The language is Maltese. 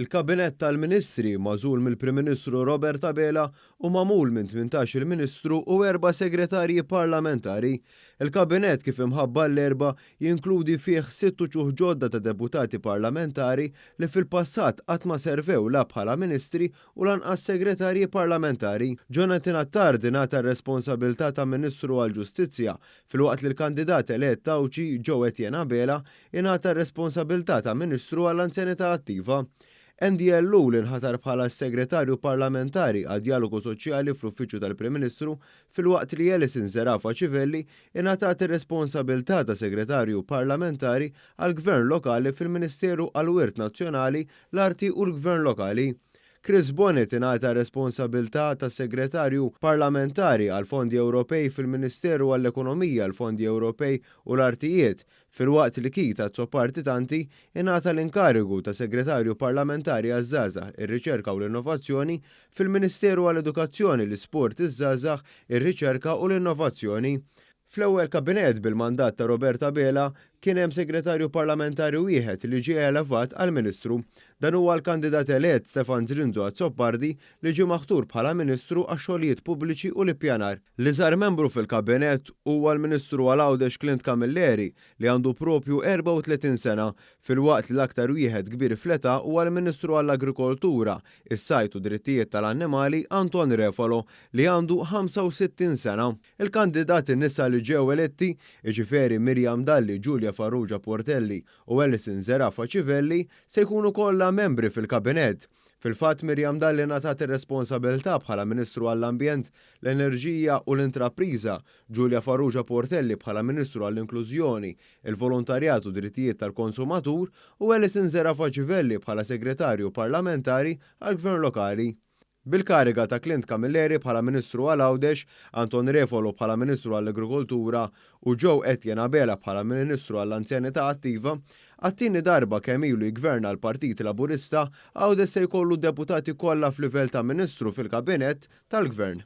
Il-Kabinett tal-Ministri, magħżul mill-Prim Ministru Robert Abela u magħmul minn 18-il Ministru u erba' Segretarji Parlamentari. Il-Kabinett kif imħabbar l-Erbgħa jinkludi fih sitt uċuħ ġodda ta' Deputati Parlamentari li fil-passat qatt ma servew la bħala Ministri u lanqas Segretarji Parlamentari. Jonathan Attard ingħata r-responsabilità ta' Ministru għall-Ġustizzja filwaqt li l-kandidat elett Għawdxi Joe Etienne Abela ingħata r-responsabilità ta' Ministru għall-Anzjanità Attiva. Andy Ellul inħatar bħala s-Segretarju Parlamentari għad-Djalogu Soċjali fl-Uffiċċju tal-Prim Ministru filwaqt li Alison Zerafa Civelli ingħatat ir-responsabilità ta' Segretarju Parlamentari għall-Gvern Lokali fil-Ministeru għall-Wirt Nazzjonali, l-Arti u l-Gvern Lokali. Chris Bonett ingħata r-responsabilità ta' Segretarju Parlamentari għall-Fondi Ewropej fil-Ministeru għall-Ekonomija, l-Fondi Ewropej u l-Artijiet, filwaqt li Keith Azzopardi Tanti ingħata l-inkarigu ta' Segretarju Parlamentari għaż-Żgħażagħ, ir-Riċerka u l-Innovazzjoni fil-Ministeru għall-Edukazzjoni, l-Isport, iż-Żgħażagħ, ir-Riċerka u l-Innovazzjoni. Fl-ewwel Kabinett bil-mandat ta' Robert Abela kien hemm Segretarju Parlamentari wieħed li ġie elevat għal Ministru. Dan huwa l-kandidat elett Stefan Zrinzo Azzopardi li ġie maħtur bħala Ministru għax-Xogħlijiet Pubbliċi u l-Ippjanar. L-iżgħar membru fil-Kabinett huwa l-Ministru għal Għawdex Clint Camilleri li għandu proprju 34 sena filwaqt li l-aktar wieħed kbir fl-età huwa l-Ministru għall-Agrikoltura, is-Sajd u Drittijiet tal-Annimali Anton Refalo li għandu 65 sena. Il-kandidati nisa li ġew eletti, jiġifieri Miriam Dalli, Julia Farrugia Portelli u Alison Zerafa Civelli, se jkunu kollha membri fil-Kabinett. Fil-fatt Miriam Dalli ngħatat ir-responsabilità bħala Ministru għall-Ambjent, l-Enerġija u l-Intrapriża, Julia Farrugia Portelli bħala Ministru għall-Inklużjoni, il-Volontarjat u Drittijiet tal-Konsumatur u Alison Zerafa Civelli bħala Segretarju Parlamentari għall-Gvern Lokali. Bil-kariga ta' Clint Camilleri bħala Ministru għal Għawdex, Anton Refalo bħala Ministru għall-Agrikoltura u Joe Etienne Abela bħala Ministru għall-Anzjanità Attiva, għat-tieni darba kemm ilu jiggverna l-Partit Laburista, Għawdex se jkollu d-deputati kollha f'livell ta' Ministru fil-Kabinett tal-Gvern.